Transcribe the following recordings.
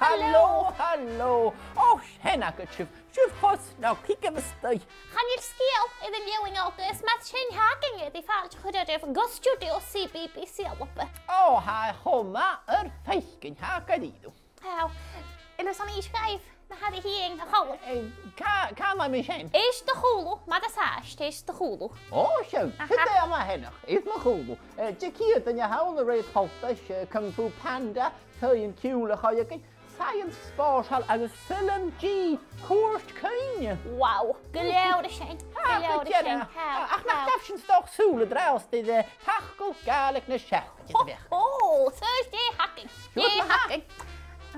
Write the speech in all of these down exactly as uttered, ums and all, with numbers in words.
Halò, halò. Ò, sin agad sibh. Sibh fhathast, no, thigibh a-staigh. Chan eil sgeul air an leanabh agam, is mar sin tha againn ri fàilte a chur oirbh gu stiùidio C B B C ALBA. Ò, tha e cho math ur faicinn, tha, gu dearbh. Tha. A bheil fhios agaibh na tha ri thighinn, a Chaluim? Eh, cà, càit an robh mi sin? Is do chùlaibh, ma tha fhios agad, is do chùlaibh. Ò, seadh, aha, sin e, a Mhàiri, is mo chùlaibh. Eh, dè ciad duine a th' ann a rèir choltais, eh, Kung Fu Panda, taigh an ciùil a choileagan, science spòrsail agus film G, cuairt cuimhne. Wow, gu leòr a sin, gu leòr a sin. Tha, ach nach gabh sinn 's dòcha sùil an-dràsta air, eh, facal Gàidhlig na seachdain, a bheil? Ho, ho, so dè th' againn? Dè th' againn?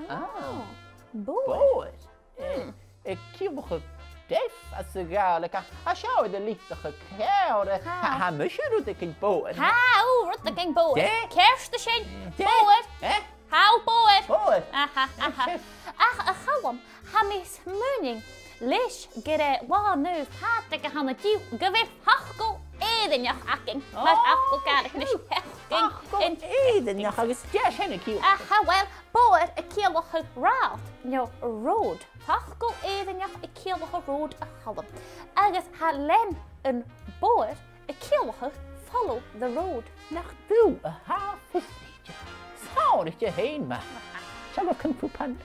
Ah, bòrd. Bòrd. Eh, eh, ciallachadh deas anns a' Ghàidhlig, ach, ach seo air an litreachadh ceàrr, eh, tha, tha mise rudeigin bòrd. Tha, ò, rudeigin bòrd. Dè? Ceart a sin. Dè? Bòrd. Eh? Tha, bòrd. Bòrd. Aha, aha. Ach, a Chaluim, tha mi a' smaoineachadh leis gur e Là Naomh Pàdraig a th' ann an-diugh gu bheil facal Èireannach againn, mar facal Gàidhlig, facal Èireannach agus dè tha sin a' ciallachadh? Aha, well, bòrd a' ciallachadh rathad, no road. Facal Èireannach a' ciallachadh road, a Chaluim. Agus tha leum an bòrd a' ciallachadh follow the road. Nach tu a tha fiosraichte. Sàraichte fhèin math. Seall air Kung Fu Panda.